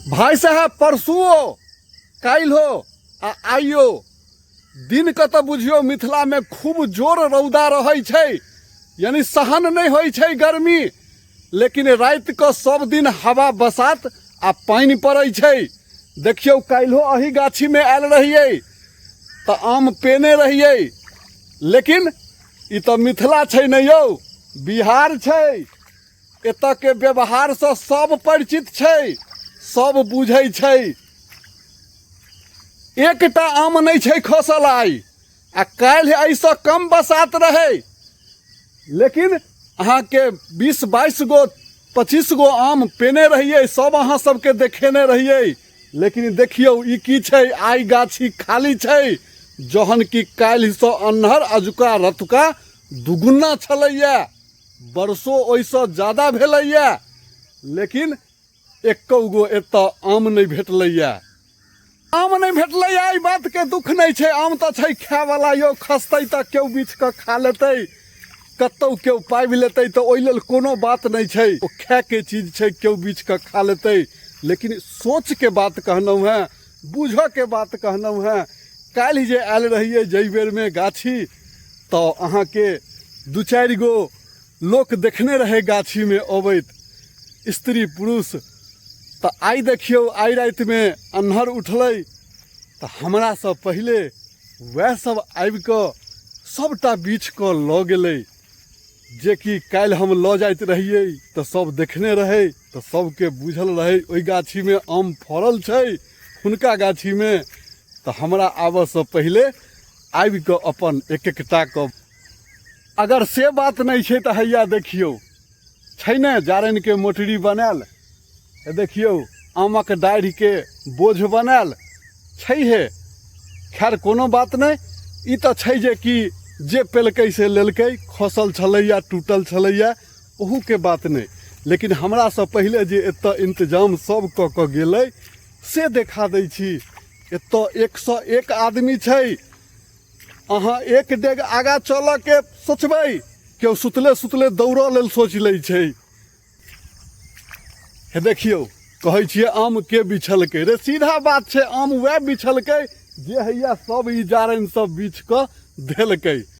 भाइ साहेब, परसुओ काल्हिओ आ आइयो दिनके तऽ बुझियौ मिथिलामे खूब जोर रौदा रहै छै, यानी सहन नहि होइ छै गर्मी, लेकिन रातिके सब दिन हवा बसात आ पानि पड़ै छै। देखियौ, काल्हिओ एही गाछीमे आयल रहियै तऽ आम पेने रहियै, लेकिन ई तऽ मिथिला छै ने यौ, बिहार छै। एतऽके व्यवहारसँ सब परिचित छै, सब बुझै छै। एकटा आम नहि छै खसल आइ, आ काल्हि एहिसँ कम बसात रहै, लेकिन अहाँके 20-22 गो 25 गो आम पेने रहियै, सब अहाँ सबके देखेने रहियै। लेकिन देखियौ ई की छै, आइ गाछी खाली छै, जहन कि काल्हिसँ अन्हर अजुका रतुका दुगुना छलैया, बरसो ओहिसँ ज्यादा भेलैया, लेकिन एको गो एतऽ आम नहि भेटलैया। आम नहि भेटलैया एहि बातके दुःख नहि छै, आम तऽ छै खायवला यौ, खसतै तऽ केओ बीछ कऽ खा लेतै, कतहु केओ पाबि लेतै, तऽ ओहि लेल कोनो बात नहि छै, ओ खायके चीज छै, केओ बीछ कऽ खा लेतै। लेकिन सोचके बात कहलहुँ हेँ, बूझऽके बात कहलहुँ हेँ। काल्हि जे आयल रहियै जाहि बेरमे गाछी, तऽ अहाँके 2-4 गो लोक देखने रहै गाछीमे अबैत, स्त्री पुरुष। तऽ आइ देखियौ, आइ रातिमे अन्हर उठलै तऽ हमरासँ पहिले वएह सब आबिकऽ सबटा बीछ कऽ लऽ गेलै, जेकि काल्हि हम लऽ जाइत रहियै तऽ सब देखने रहै, तऽ सबके बुझल रहै ओहि गाछीमे आम फड़ल छै हुनका गाछीमे। तऽ हमरा आबऽसँ पहिले आबिकऽ अपन एक एकटा कऽ, अगर से बात नहि छै तऽ हैया देखियौ छै ने जारनिके मोटरी बनायल, देखियौ आमक डाढ़िके बोझ बनायल छैहे। खैर कोनो बात नहि, ई तऽ छै जे कि जे पेलकै से लेलकै, खसल छलैया टूटल छलैया ओहूके बात नहि, लेकिन हमरासँ पहिले जे एतऽ इंतजाम सब कऽ कऽ गेलै से देखा दै छी। एतऽ 101 आदमी छै, अहाँ एक डेग आगाँ चलऽके सोचबै, केओ सुतले सुतले दौड़ऽ लेल सोचि लै छै। हे देखियौ, कहै छियै आम के बिछलकै रे, सीधा बात छै, आम वएह बिछलकै जे हैया सब ई जारनि सब बिछ कऽ धेलकै।